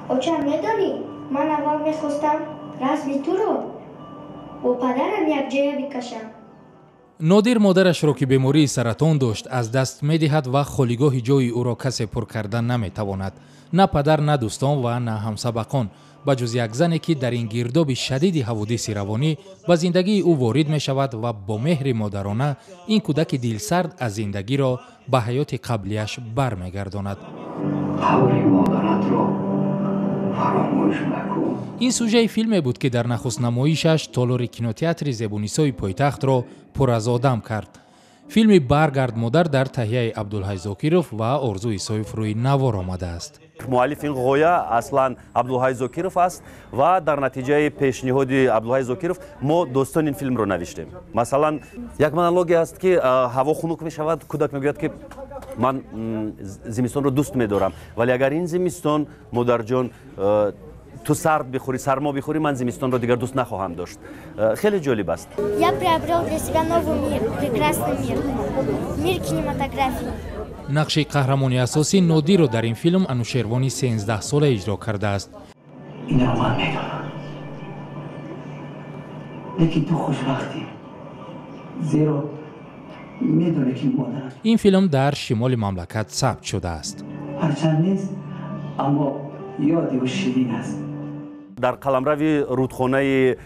Оча, медонӣ, ман аввал мехостам расми туро бо падарам якҷоя бикашам. Нодир модарашро, ки бемории саратон дошт, аз даст медиҳад ва холигоҳи ҷои ӯро касе пур карда наметавонад: на падар, на дӯстон ва на ҳамсабақон, ба ҷуз як зане, ки дар ин гирдоби шадиди ҳаводиси равонӣ ба зиндагии ӯ ворид мешавад ва бо меҳри модарона ин кӯдаки дилсард аз зиндагиро ба ҳаёти қаблияш бармегардонад. Қавли модаратро фаромӯш накун. Ин сюжаи филме буд, ки дар нахустнамоишаш толори кинотеатри Зебунисои пойтахтро пур аз одам кард. Филми «Баргард, модар» дар таҳияи Абдулҳай Зокиров ва Орзу Исоев рӯи навор омадааст. Муаллифи ин ғоя аслан Абдулҳай Зокиров аст ва дар натиҷаи пешниҳоди Абдулҳай Зокиров мо достони ин филмро навиштем. Масалан, як монологе ҳаст, ки ҳаво хунук мешавад, кӯдак мегӯяд, ки ман зимистонро дӯст медорам, вале агар ин зимистон, модарҷон, ту сард бихӯрӣ, сармо бихӯрӣ, ман зимистонро дигар дӯст нахоҳам дошт. Хеле ҷолиб аст. Я приобрел для себя новый мир, прекрасный мир, мир кинематографии. Нақши қаҳрамони асосӣ Нодирро дар ин филм Анушервони 13-сола иҷро кардааст. Инро ман медонам, лекин ту хушбахтӣ, зеро медонӣ, ки модарат Ин филм дар шимоли мамлакат сабт шудааст. Ҳарчанд нест, аммо ёди ӯ ширин аст. Дар қаламрави рудхонаи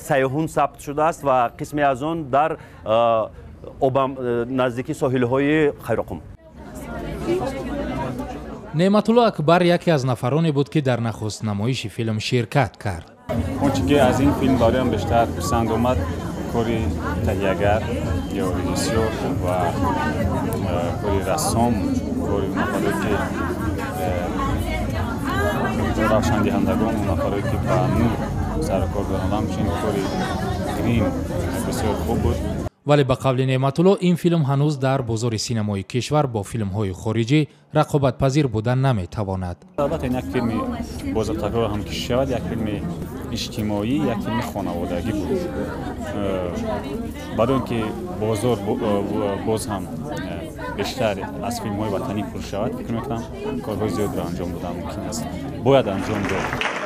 Сайҳун сабт шудааст ва қисме аз он дар наздики соҳилҳои Хайроқум. Неъматулло Акбар яке аз нафароне буд, ки дар нахуст намоиши филм ширкат кард. Он чи ки аз ин филм бароям бештар писанд омад, кори таҳиягар ё режиссёр ва кори рассом, кори нафаре ки равшандиҳандагон, он нафаре ки ба нур сарукор доранд, ҳамчунин кори грим бисёр хуб буд. Вале ба қавли Неъматулло, ин филм ҳанӯз дар бозори синамои кишвар бо филмҳои хориҷӣ рақобатпазир буда наметавонад. Албатта, ин як филми бозтакрор ҳам ки шавад, як филми иҷтимоӣ, як филми хонаводагӣ буд. Барои он ки бозор боз ҳам бештар аз филмҳои ватанӣ пур шавад, фикр мекунам, корҳои зиёдро анҷом додан мумкин аст, бояд анҷом дод.